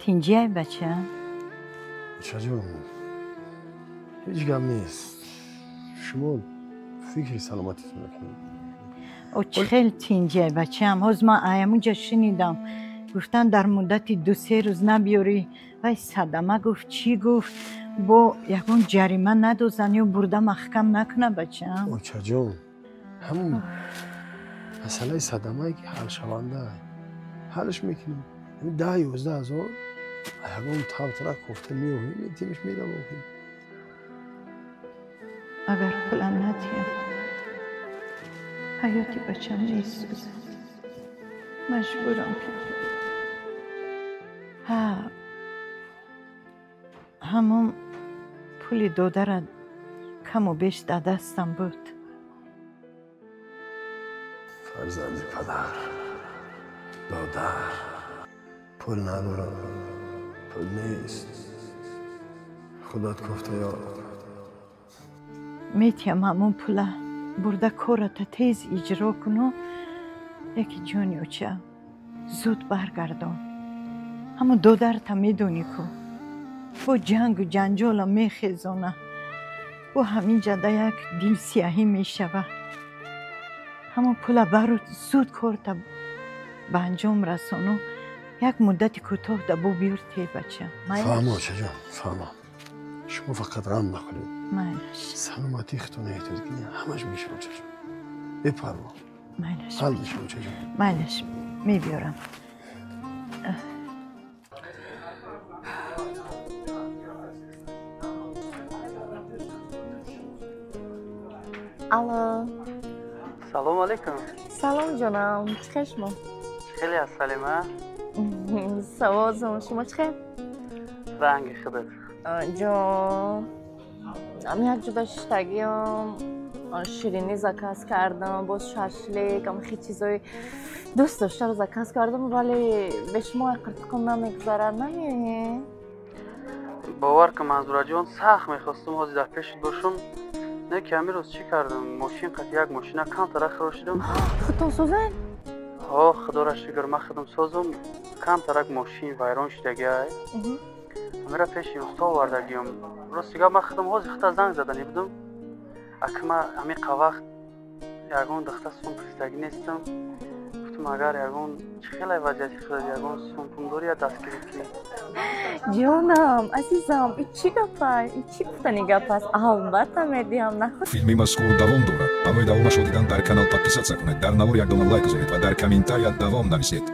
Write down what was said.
Тинҷиай бача? Очаҷон, ҳеҷ гап нест. Шумо фикри саломатитонро кунед. О, чӣ хел тинҷиай бачаам? Ҳоз ман аямуҷа шунидам. Гуфтан дар муддати 2-3 рӯз набиёрӣ. Вай садама гуфт, чӣ гуфт? Бо ягон ҷарима надозан ё бурда маҳкам накуна бачаам. Очаҷон, ҳамун масъалаи садамае ки ҳалшаванда, ҳалш мекунем. 10-11 ҳазор ягон тавтара кофта меоҳем, метимиш меравем. Агар пулам надиҳам, ҳаёти бачам месӯзад. Маҷбурам ки. Ҳа, ҳамон пули додара каму беш дар дастам буд. Фарзанди падар, додар, пул надорам, пул нест. Худат кофта ёр. Метиҳам ҳамон пула, бурда кората тез иҷро куну яки ҷони оча зуд баргардон. Ҳамон додарта медонӣ ку, бо ҷангу ҷанҷола мехезона, бо ҳамин ҷада як дилсияҳӣ мешава. Ҳамон пула бару зуд корта ба анҷом расону як муддати кӯтоҳ да бо биёр те бача. Фаҳмо, очаҷон, фаҳмо. Шумо фақат ғам нахӯред. Майлаш. Саломатии худтон эҳтиёт кунед, ҳамаш мешава, очаҷон. Бепарво. Майлаш. Ҳал мешава, очаҷон. Майлаш, мебиёрам. Алло. Салом алейкум. Салом ҷонам, чӣ хел шумо? Хеле аз Салима. Савозам, шумо чӣ хел? Ранги худат. Ҷон, ам як ҷуда шиштагиам, ширинӣ заказ кардам, боз шашлик, ам хел чизои дӯст доштаро заказ кардам, вале бе шумо қиртиқум намегузарад, намеоед? Бовар кун, Манзураҷон, сахт мехостум ҳозир дар пешит бошам. Не ки ҳамин рӯз чӣ кардам? Мошин қати як мошина камтара харошидам. Худтон созед? Ҳо, худоро шукр, ман худам созам. Камтарак мошин вайрон шудагиай. Ҳамира пеши усто овардагиам. Рости гап, ман худам ҳозир худта занг задани будам. Аки ман ҳамин вақт ягон духта сум пурсидагӣ нестам. Гуфтам агар ягон чӣ хелай вазъияти худат, ягон сум дорӣ, я дастгирӣ кунӣ. Ҷонам, азизам, и чӣ гапа? И чӣ гуфтани гап аст? Албатта медиҳам, нахӯр. Филми мазкур давом дорад. Барои давомашро дидан дар канал подписаться кунед, дар навор як дона лайк гузоред ва дар комментария давом нависед.